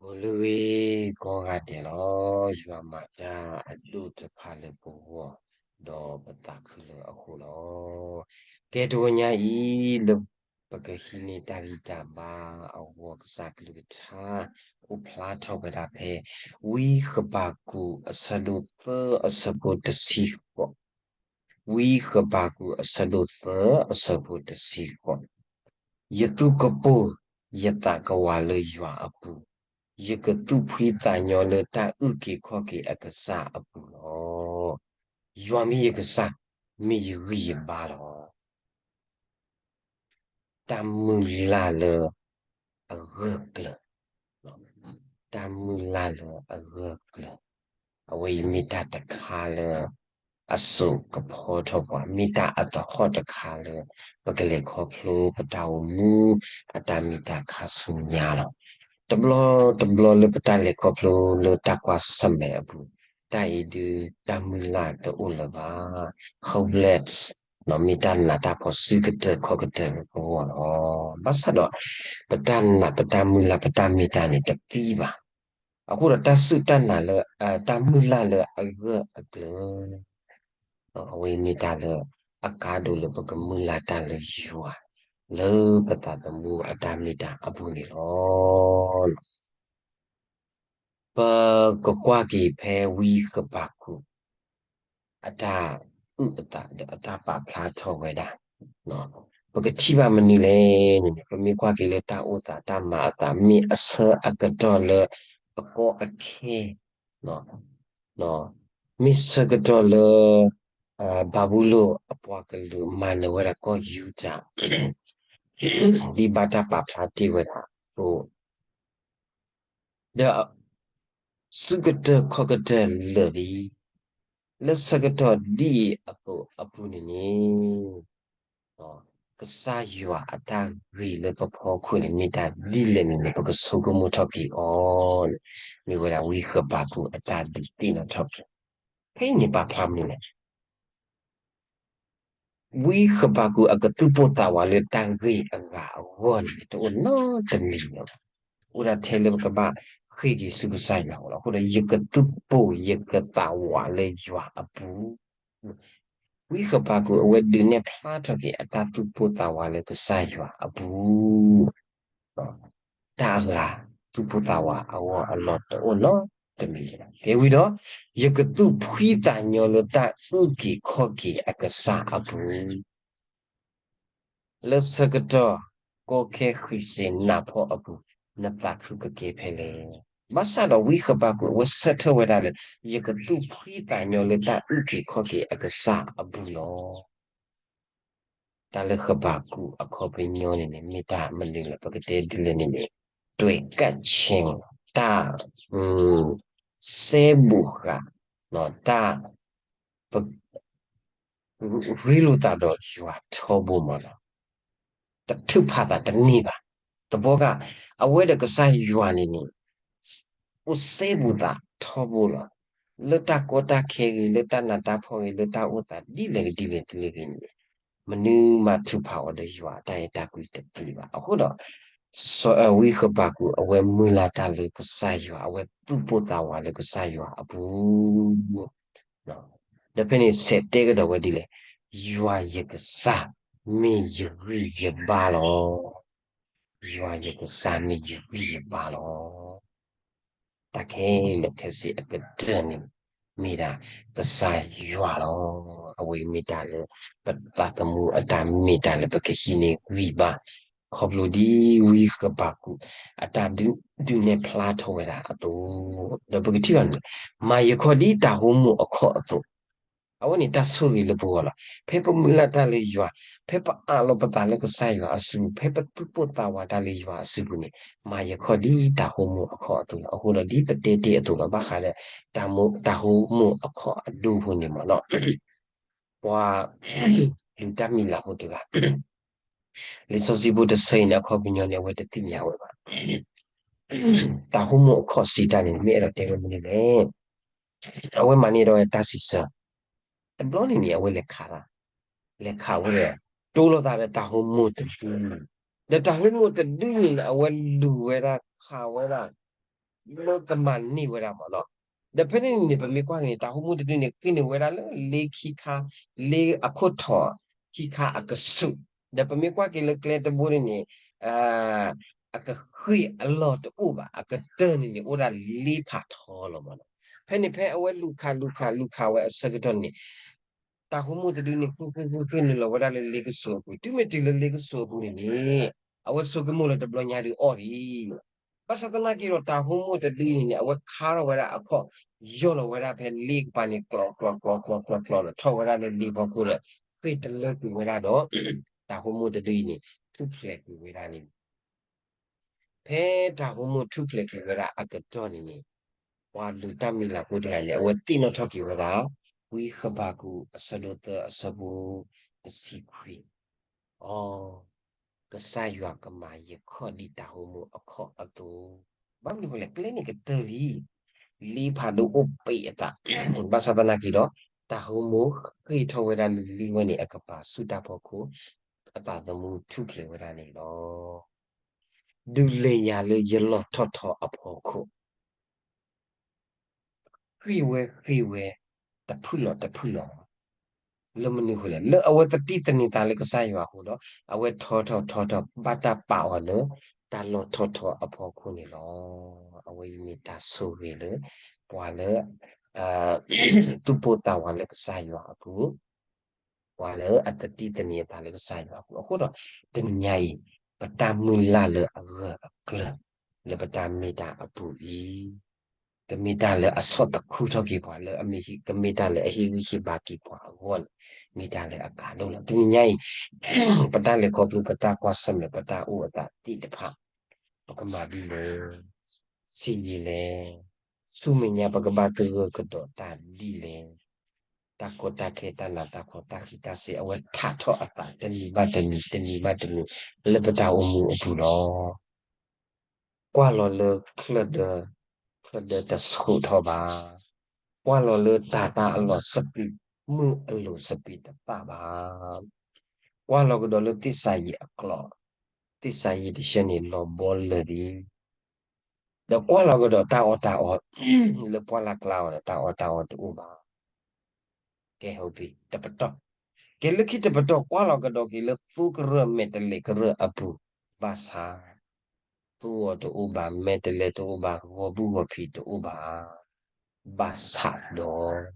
အိၣ်လၢဂ့ၤကိးဂၤဒဲးလီၤ. ယွၤမၤတၢ်အဒိၣ်တဖၣ်လၢပဂီၢ်, ဒီးပသးခုလၢအဃိလီၤ. ကဲတဝီညါအံၤ လၢပကဟံးန့ၢ်တၢ်ဂံၢ်တၢ်ဘါအဂီၢ် ကစၢ်ကလုၢ်ကထါ အိၣ်ဖျါထီၣ်ဝဲဒၣ်ဖဲ ဝံဃဘးကူာ် အဆၢဒိၣ်သၢအဆၢဖိတဆံဃိး, ဝံဃဘးကူာ် အဆၢဒိၣ်သၢအဆၢဖိတဆံဃိး, ယသူၣ်ကပိၢ်ယသးကဝးလၢယွၤအပူၤ, ယကသူၣ်ဖှံသးညီလၢတၢ်အုၣ်က့ၤခီၣ်က့ၤအကစၢ်အပူၤလီၤ. ယွၤမ့ၢ်ယကစၢ်, မ့ၢ်ယဂံၢ်ယဘါလီၤ. တၢ်မုၢ်လၢ်လၢအဂၢၢ်ကျၢၤ, တၢ်မုၢ်လၢ်လၢအဂၢၢ်ကျၢၤ, အဝဲအံၤမ့ၢ်တၢ်တခါလၢ အစိာ်ကဖီထီၣ်ပှၤ, မ့ၢ်တၢ်အသဟီၣ်တခါလၢ ပကလဲၤခီဖျိပတၢ်အိၣ်မူ အတၢ်မ့ၢ်တၢ်ခါဆူညါလီၤ. တဘျီတဘျီလၢပတၢ်လဲၤခီဖျိလၢတၢ်ကွၢ်ဆၢၣ်မဲာ်အပူၤ, တၢ်အံၤဒုးတၢ်မုၢ်လၢ်တအိၣ်လၢၤဘၣ်. Hopeless မ့ၢ်တၢ်နာ်တၢ်ဖှီၣ်ဆၢကတၢၢ်ခီၣ်ကတၢၢ်လၢပဂီၢ်လီၤ. ဘၣ်ဆၣ်ဒီး ပတၢ်နာ် ပတၢ်မုၢ်လၢ် ပတၢ်မ့ၢ်တၢ်န့ၣ်တသံဘၣ်. အဃိဒီးတၢ်စူၢ်တၢ်နာ်လၢ တၢ်မုၢ်လၢ်လၢအဂၢၢ်အကျၢၤ အဝဲမ့ၢ်တၢ်လၢအကါဒိၣ်လၢပကမုၢ်လၢ်တၢ်လၢယွၤ လၢပသးသမူအတၢ်မ့ၢ်တၢ်အပူၤန့ၣ်လီၤ. ပကကွၢ်က့ၤဖဲဝံဃဘးကူာ် အတၢ်အုၣ်အသးဒီးအတၢ်ပာ်ဖျါထီၣ်ဝဲဒၣ်, ပကထံၣ်ဘၣ်မနုၤလဲၣ်န့ၣ် ပမ့ၢ်ကွၢ်က့ၤလၢတၢ်အိၣ်သးတၢ်မၤအသး မ့ၢ်အဆၢအကတီၢ်လၢအကီအခဲ မ့ၢ်ဆၢကတီၢ်လၢ ဘၤဘူလိၣ်အပှၤကလုာ်မၤနၢၤဝဲဒၣ်ကီၢ်ယူဒၤ ဒ်ဘၣ်တၢ်ပာ်ဖျါတ့ၢ်ဝဲဒၣ်အသိး, ဒီး စူၢ်ကတၢၢ်ခီၣ်ကတၢၢ်လၢာ်လံ, လၢဆၢကတီၢ်ဒ်အံၤအသိးအပူၤန့ၣ်န့ၣ် ကစၢ်ယွၤအတၢ်ဂ့ၤလၢပဖီခိၣ်န့ၣ် မ့ၢ်တၢ်ဒ်လဲၣ်န့ၣ်န့ၣ် ပကဆိကမိၣ်ထီၣ်က့ၤအီၤန့ၣ် မ့ၢ်ဝဲဒၣ်ဝံဃဘးကူာ်အတၢ်ဒုးသ့ၣ်နီၣ်ထီၣ်က့ၤ, ဖဲအံၤန့ၣ်ပာ်ဖျါမနုၤလဲၣ်. ဝံဃဘးကူာ်အကသူၣ်ပိၢ်သးဝးလၢတၢ်ဂ့ၢ်အဂၤအဂီၢ်န့ၣ် တအိၣ်နီတမံၤလၢၤဘၣ်. အိၣ်ဒၣ်ထဲလၢပကဘၣ်ဃ့က့ၤဆူကစၢ်ယွၤအအိၣ်လီၤ. အဃိဒီး ယကသူၣ်ပိၢ်ယကသးဝးလၢယွၤအပူၤ, ဝံဃဘးကူာ်အဝဲဒုးနဲၣ်ဖျါထီၣ်က့ၤအတၢ်သူၣ်ပိၢ်သးဝးလၢကစၢ်ယွၤအပူၤ တၢ်အဂၤသူၣ်ပိၢ်သးဝးအဂီၢ်အလီၢ်တအိၣ်နီတမံၤလၢၤဘၣ်. တဲဝံၤဒီး ယကသူၣ်ဖှံသးညီလၢတၢ်အုၣ်က့ၤခီၣ်က့ၤအကစၢ်အပူၤ လၢဆၢကတီၢ်ကီခဲဃံးစ့းနးဖှီၣ်အပူၤ နသးခုကကဲဖဲလဲၣ်. ဘၣ်ဆၣ်ဒီးဝံဃဘးကူာ်အဝဲဆၢထၢၣ်ဝဲဒၣ်လၢ ယကသူၣ်ဖှံသးညီလၢတၢ်အုၣ်က့ၤခီၣ်က့ၤအကစၢ်အပူၤလီၤ. တၢ်လၢဃဘးကူာ်အခီပညီန့ၣ်န့ၣ် မ့ၢ်တၢ်မနုၤလဲၣ် ပကတဲဒ်လဲၣ်န့ၣ်န့ၣ် တွဲးကၣ်ဆ့ တၢ် စဲဘူးဃာ် တၢ် ပ ရ့လိာ်သးဒီးယွၤထီဘိမးလီၤ. တထုးဖးသးတန့ၢ်ဘၣ်. တဘျီဂၤ အဝဲဒီးကစၢ်ယွၤန့ၣ်န့ၣ် အိၣ်စဲဘူးသးထီဘိလီၤ. လၢတၢ်ကီတၢ်ခဲဂ့ၤ, လၢတၢ်နးတၢ်ဖှီၣ်ဂ့ၤ, လၢတၢ်အိၣ်သးဒ်လဲၣ်ဂ့ၤဒ်လဲၣ်ဂ့ၤန့ၣ် မနုၤမၤထုးဖးအီၤဒီးယွၤအတၢ်အဲၣ်တၢ်ကွံတသ့ဘၣ်. အဃိဒီး စီၤဝံဃဘးကူာ် အဝဲမုၢ်လၢ်တၢ်လၢကစၢ်ယွၤ, အဝဲသူၣ်ပိၢ်သးဝးလၢကစၢ်ယွၤအပူၤ ဒီးဖဲန့ၣ်ဆဲးတဲကဒီးဝဲဒ်လဲၣ်, ယွၤယကစၢ်မ့ၢ်ယဂံၢ်ယဘါလီၤ. ယွၤယကစၢ်မ့ၢ်ယဂံၢ်ယဘါလီၤ. တၢ်ခဲလၢာ်ခဲဆ့အကတၢၢ်န့ၣ် မ့ၢ်ဒၣ်ကစၢ်ယွၤလီၤ. အဝဲမ့ၢ်တၢ်လၢ ပသးသမူအတၢ်မ့ၢ်တၢ်လၢပကဟံးန့ၢ်ဂံၢ်ဘါ ခီဖျိဒ်ဝံဃဘးကူာ် အတၢ်ဒုးနဲၣ်ဖျါထီၣ်ဝဲဒၣ်အသိး, ဒီးပကထံၣ်ဘၣ်န့ၣ် မၤယခီၣ်ဒ်တၤဟိမိၣ်အခီၣ်အသိး, အဝဲန့ၣ်တၢ်ဆိၣ်ဂ့ၤလၢပဂီၢ်လီၤ. ဖဲပမုၢ်လၢ်တၢ်လၢယွၤ, ဖဲပအးလီၤပသးလၢကစၢ်ယွၤအစုပူၤ, ဖဲပသူၣ်ပိၢ်သးဝးတၢ်လၢယွၤအစုပူၤန့ၣ်, မၤယခီၣ်ဒ်တၤဟိမိၣ်အခီၣ်အသိးလီၤ. အဃိဒီးဒ်ပတဲတ့ၢ်အသိးလီၤ, ဘၣ်ဃးဒီး တၤဟိမိၣ်အခီၣ်အဒိဖိန့ၣ်မ့ၢ်နီၤ, ပှၤ လုၢ်တၢ်မံၤလၤဖိတဂၤ လံာ်စီဆှံဖိတဆၢအံၤန့ၣ် အခီပညီန့ၣ် အဝဲတသ့ၣ်ညါဝဲဘၣ်. တၤဟိမိၣ်အခီၣ်စံးတၢ်န့ၣ် မ့ၢ်အဲၣ်ဒိးတဲဝဲမနုၤလဲၣ်. အဝဲမၤန့ၢ်ဒီးဝဲတၢ်စံးဆၢ, တဘျီန့ၣ်န့ၣ် အဝဲလဲၤခးတၢ်, လဲၤခးဝဲဒီး တိလိာ်သးဒီးတၤဟိမိၣ်တဒု, ဒီးတၤဟိမိၣ်တဒုန့ၣ်န့ၣ် အဝဲလူၤဝဲဒၣ်ခးဝဲဒၣ် လၢကမၤန့ၢ်ဝဲဒၣ်မ့ၢ်နီၤ. ဒီးဖဲန့ၣ်န့ၣ် ပမ့ၢ်ကွၢ်န့ၣ် တၤဟိမိၣ်တဒုန့ၣ် ဃ့ၢ်န့ၢ်ဝဲဒၣ်လၢလ့ခံခါ, လ့အခိၣ်ထိးခံခါအကဆူး, ဒီးပမ့ၢ်ကွၢ်က့ၤလၢကျဲတဘိန့ၣ်န့ၣ် အကဃ့ၢ်အလီၢ်တအိၣ်ဘၣ်, အကတၢၢ်န့ၣ်န့ၣ် အိၣ်ဒၣ်လ့ဖးထီလီၤမ့ၢ်နီၤ. ဖဲန့ၣ် ဖဲအဝဲလူၤခးလူၤခးလူၤခးဝဲအဆၢကတီၢ်န့ၣ် တၤဟိမိၣ်တဒုန့ၣ် ဃ့ၢ်ဃ့ၢ်ဃ့ၢ်ဃ့ၢ်နုာ်လီၤဝဲဒၣ်လၢလ့ကဆူးအပူၤ, တုၤမ့ၢ်တုၤလၢလ့ကဆူးအပူၤန့ၣ်န့ၣ် အဝဲဆိကမိၣ်လၢတဘျီညါဒုးအီၣ်ဒံး. ဘၣ်ဆၣ်သနာ်က့ဒီး တၤဟိမိၣ်တဒုအံၤန့ၣ်န့ၣ် အဝဲခါထီၣ်ဝဲဒၣ်အခီၣ်, ယီၢ်လီၤဝဲဒၣ်ဖဲလ့ကပၤန့ၣ် ကျီကျီကျီကျီကျီကျီဒီး ထီၣ်ဝဲဒၣ်လၢလ့ဖီခိၣ်ဒီး ဃ့ၢ်တလၢကွံာ်ဝဲဒၣ်ဒီး တၤဟိမိၣ်တဒုအံၤန့ၣ် ထူၣ်ဖျဲးကွံာ်ဝဲဒၣ်န့ၣ် ဖဲတၤဟိမိၣ်ထူၣ်ဖျဲးကွံာ်ဝဲဒၣ်အကတီၢ်န့ၣ်န့ၣ် ပှၤဒုးတၢ်မုၢ်လၢ်ဖိတဂၤန့ၣ် အဝဲသ့ၣ်နီၣ်ထီၣ်က့ၤဝဲဒၣ် ဝံဃဘးကူာ်အဆၢဒိၣ်သၢအဆၢဖိတဆံခွံ, အီ, ကစၢ်ယွၤကမၤယခီၣ်ဒ်တၤဟိမိၣ်အခီၣ်အသိး, ဘၣ်မနုၤဃိလဲၣ် ကျဲန့ၣ်ကတၢၢ်လံ, လ့ဖးဒိၣ်အိၣ်ပ့းအသး, ဘၣ်ဆၣ်သနာ်က့ဒီး တၤဟိမိၣ်ဃ့ၢ်ထီၣ်ဝဲဒၣ်လၢလ့ဝဲန့ၣ် အကပၤဆူတၢ်ဖီခိၣ်, အသးသမူထူၣ်ဖျဲးဝဲဒၣ်န့ၣ်လီၤ. ဒုးလဲၤယၤလၢယလီၢ်ထီၣ်ထီအဖီခိၣ် ဃ့ၢ်ဝဲဃ့ၢ်ဝဲ တဖုၣ်လီၤတဖုၣ်လီၤ, လၢမနုၤအဃိလဲၣ်, လၢအဝဲသတိသန့ၤသးလၢကစၢ်ယွၤအဃိဒီး အဝဲထီထီၣ်ထီထီၣ် ဘၣ်တၢ်ပာ်အီၤလၢ တၢ်လီၢ်ထီၣ်ထီအဖီခိၣ်န့ၣ်လီၤ. အဝဲအံၤမ့ၢ်တၢ်ဆိၣ်ဂ့ၤလၢ ပှၤလၢ သူၣ်ပိၢ်သးဝးလၢကစၢ်ယွၤအပူၤ ပှၤလၢအသတိသန့ၤအသးလၢကစၢ်ယွၤအပူၤအဃိဒီး တနံၤညါအံၤ ပတၢ်မုၢ်လၢ်လၢအဂၢၢ်အကျၢၤ လၢပတၢ်မ့ၢ်တၢ်အပူၤအံၤ ကမ့ၢ်တၢ်လၢအဆီၣ်သခူထီၣ်က့ၤပှၤ လၢအမ့ၢ် ကမ့ၢ်တၢ်လၢအဟ့ၣ်ဂံၢ်ဟ့ၣ်ဘါက့ၤပှၤအဂီၢ်န့ၣ် မ့ၢ်တၢ်လၢအကါဒိၣ်လီၤ. တနံၤညါအံၤ ပတၢ်လဲၤခီဖျိ ပတၢ်ကွၢ်ဆၢၣ်မဲာ် ပတၢ်အိၣ်အသးသ့ၣ်တဖၣ် ပကမၤဒ်လဲၣ်, ဆံးယံာ်လဲၣ်, ဆူမဲာ်ညါပကဘၣ်ကဂၢၢ်ကဒီးတၢ်ဒ်လဲၣ်, တၢ်ကီတၢ်ခဲ တၢ်နးတၢ်ဖှီၣ် တၢ်ခံးတၢ်စ့ အဝဲထးထီၣ်အသးတနံၤဘၣ်တနံၤ တနံၤဘၣ်တနံၤ လၢပတၢ်အိၣ်မူအပူၤလီၤ. ကွၢ်လီၤလၢချၢၣ်ဒၢ, ချၢၣ်ဒၢတဆှိးထီၣ်ဘၣ်. ကွၢ်လီၤလၢတၤတၢ်အလီၢ်စပံး, မုၢ်အလိၤစပံးတသၣ်ဘၣ်. ကွၢ်လီၤကဒီးလၢသ့ၣ်စၤယံးအကျိၤ, သ့ၣ်စၤယံးတဆၢန့ၣ် လီၤဘီလၢာ်လံ. ဒီးကွၢ်လီၤကဒီးတၢ်အီၣ်တၢ်အီ, လၢပှၢ်လၢ်ကျါအီၤဒီး တၢ်အီၣ်တၢ်အီတအိၣ်ဘၣ်. ကဲ ဟဲပံၤ တပတီၢ်, ကဲ လၢခံတပတီၢ် ကွၢ်လီၤကဒီးက့ၤလၢ သိကရၢၢ်မဲာ်တဲးလဲးကရၢၢ်အပူၤ, ဘၣ်ဆၣ် သိအီၤတအိၣ်ဘၣ်, မဲာ်တဲးလဲးတအိၣ်ဘၣ်, ဂီၤဘုၣ်ဂီၤဖံးတအိၣ်ဘၣ်. ဘၣ်ဆၣ်ဒီး,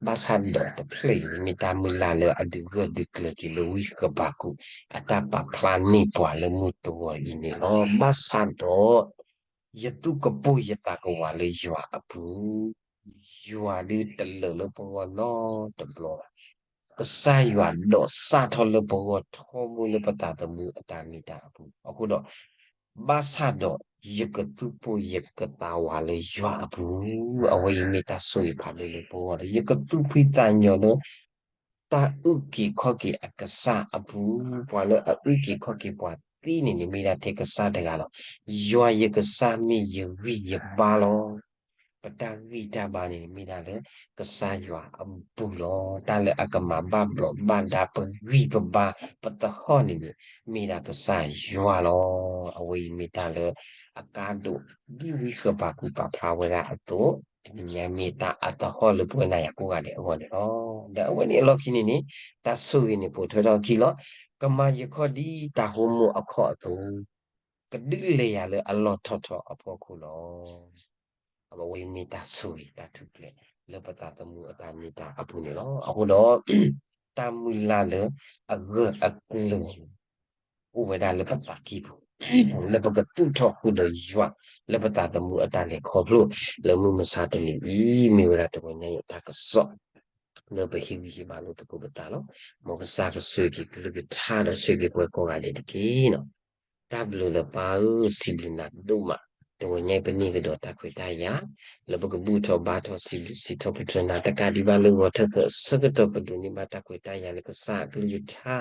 ဘၣ်ဆၣ်ဒီးတဖျၢၣ်အံၤ မ့ၢ်တၢ်မုၢ်လၢ်လၢအဒုးဂၢၢ်ဒုးကျၢၤက့ၤလၢ ဝံဃဘးကူာ် အတၢ်ပာ်ဖျါန့ၢ်ပှၤလၢမုၢ်တဂီၤအံၤန့ၣ်လီၤ. ဘၣ်ဆၣ်ဒီး ယသူၣ်ကပိာ်ယသးကဝးလၢယွၤအပူၤ, ယွၤဒုးတလၢာ်လၢပဂီၢ်နီတဘျီဘၣ်. ကစၢ်ယွၤဒိးစၢ်ထီၣ်လၢပဂီၢ်ထီဘိလၢပသးသမူအတၢ်မ့ၢ်တၢ်အပူၤအဃိဒီး, ဘၣ်ဆၣ်ဒီးယကသူၣ်ပိာ်ယသးကဝးလၢယွၤအပူၤ, အဝဲအံၤမ့ၢ်တၢ်ဆိၣ်ဂ့ၤဖးဒိၣ်လၢပဂီၢ်ဒီး ယကသူၣ်ဖှံသးညီလၢ တၢ်အုၣ်က့ၤခီၣ်က့ၤအကစၢ်အပူၤ, ပှၤလၢအအုၣ်က့ၤခီၣ်က့ၤပှၤသ့န့ၣ်န့ၣ် မ့ၢ်ဒၣ်ထဲကစၢ်တဂၤလီၤ. ယွၤယကစၢ်မ့ၢ်ယဂံၢ်ယဘါလီၤ. ပတၢ်ဂံၢ်တၢ်ဘါန့ၣ် မ့ၢ်ဒၣ်လၢကစၢ်ယွၤအပူၤလီၤ. တၢ်လၢအကမၤဘၣ်ဘျီးဘၣ်ဒါပဂံၢ်ပဘါပသဟီၣ်န့ၣ်န့ၣ် မ့ၢ်ဒၣ်ကစၢ်ယွၤလီၤ. အဝဲအံၤမ့ၢ်တၢ်လၢအကါဒိၣ် ဒ်ဝံဃဘးကူာ်ပာ်ဖျါဝဲဒၣ်အသိး, တနံၤညါမ့ၢ်တၢ်အသဟီၣ်လၢပဝဲနၤယၤကိးဂၤဒဲးအဂီၢ်န့ၣ်လီၤ. ဒီးအဝဲန့ၣ်အလီၢ်ခံန့ၣ်န့ၣ် တၢ်ဆိၣ်ဂ့ၤန့ၣ်ပိာ်ထွဲထီၣ်အခံလီၤ. ကမၤယခီၣ်ဒ်တၤဟိမိၣ်အခီၣ်အသိး, ကဒုးလဲၤယၤလၢအလီၢ်ထီၣ်ထီအဖီခိၣ်လီၤ. အဝဲအံၤမ့ၢ်တၢ်ဆိၣ်ဂ့ၤတၢ်ထူၣ်ဖျဲးလၢပသးသမူအတၢ်မ့ၢ်တၢ်အပူၤန့ၣ်လီၤ. အဃိဒီး တၢ်မုၢ်လၢ်လၢအဂၢၢ်အကျၢၤ အိၣ်ဝဲဒၣ်လၢပသးကံၢ်ပူၤ, လၢပကသူၣ်ထီၣ်ဃုာ်ဒီးယွၤ လၢပသးသမူအတၢ်လဲၤခီဖျိ လၢမုၢ်မဆါတနံၤအံၤ မ့ၢ်ဝဲဒၣ်တဝီညါအံၤအတၢ်ကစီၣ် လၢပဟ့ၣ်ဂံၢ်ဟ့ၣ်ဘါလိာ်သကိးပသးလီၤ. မ်ကစၢ်ကဆိၣ်ဂ့ၤက့ၤကလုၢ်ကထါဒီးဆိၣ်ဂ့ၤက့ၤပှၤကိးဂၤဒဲးတက့ၢ်. တၢ်ဘျုးလၢပၢ်ဧၢ, စံးဘျုးနၤဒိၣ်မး, တဝီညါအံၤပန့ၢ်ကဒီးတၢ်ခွဲးတၢ်ယာ် လၢပကဘူၣ်ထီၣ်ဘါထီၣ်စံးဘျုးစံးထီၣ်ပတြၢၤနၤတကးဒံးဘၣ်လၢဂီၤထၢၣ်ဖၢၣ်အဆၢကတီၢ် ပဒိးန့ၢ်ဘၣ်တၢ်ခွဲးတၢ်ယာ်လၢကစၢ်အကလုၢ်ကထါ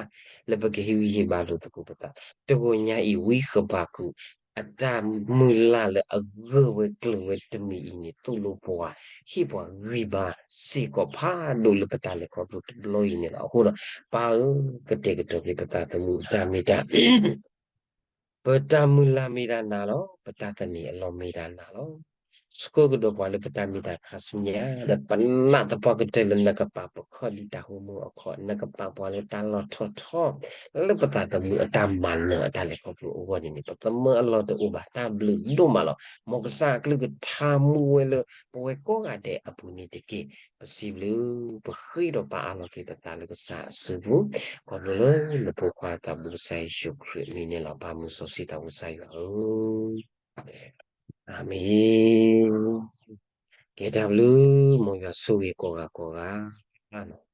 လၢပကဟ့ၣ်ဂံၢ်ဟ့ၣ်ဘါလိာ်သကိးပသး, တဝီညါအံၤ ဝံဃဘးကူာ် အတၢ်မုၢ်လၢ်လၢအဂၢၢ်ဝဲကျၢၤဝဲတမံၤအံၤန့ၣ် သိၣ်လိပှၤ ဟ့ၣ်ပှၤဂံၢ်ဘါစ့ၢ်ကီးဖးဒိၣ်လၢပတၢ်လဲၤခီဖျိတဘျီအံၤန့ၣ်လီၤ. အဃိဒီး ပၢ်ဧၢ, ကတဲာ်ကတီၤက့ၤပသးသမူအတၢ်မ့ၢ်တၢ် ပတၢ်မုၢ်လၢ်မ့ၢ်ဒၣ်နၤလီၤ. ပတၢ်သန့ၤအလီၢ်မ့ၢ်ဒၣ်နၤလီၤ. ဆှၢကဒီးပှၤလၢပတၢ်မ့ၢ်တၢ်ခါဆူညါ ဒီးပနာ်သပှၢ်ကတၢၢ်လၢနကပာ်ပခီၣ်ဒံးတၢ်ဟိမိၢ်အခီၣ်, နကပာ်ပှၤလၢတၢ်လီၢ်ထီၣ်ထီ လၢပသးသမူအတၢ်မၤနၢၤအတၢ်လဲၤခီဖျိအဂီၢ်န့ၣ်န့ၣ် ပသမၢအလီၢ်တအိၣ်ဘၣ် တၢ်ဘျုးဒိၣ်မးလီၤ. မ်ကစၢ်အကလုၢ်ကထါမူဝဲလၢပဝဲကိးဂၤဒဲးအပူၤန့ၣ်တက့ၢ်. ပစံးဘျုး ပဃ့ဒီးပအၢၣ်လီၤက့ၤပသးလၢကစၢ်အစုပူၤ, ခီဖျိလၢနဖိခွါသးဘိကစၢ်ယ့ၣ်ၡူးခရံာ်အမံၤန့ၣ်လီၤ. ပၢ်မုၢ်စီဆှံသးဘိကစၢ်ယွၤဧၢ, အၤမ့ၣ်. ကဲတၢ်ဘျုး မ်ယွၤဆိၣ်ဂ့ၤကိးဂၤကိးဂၤလီၤ.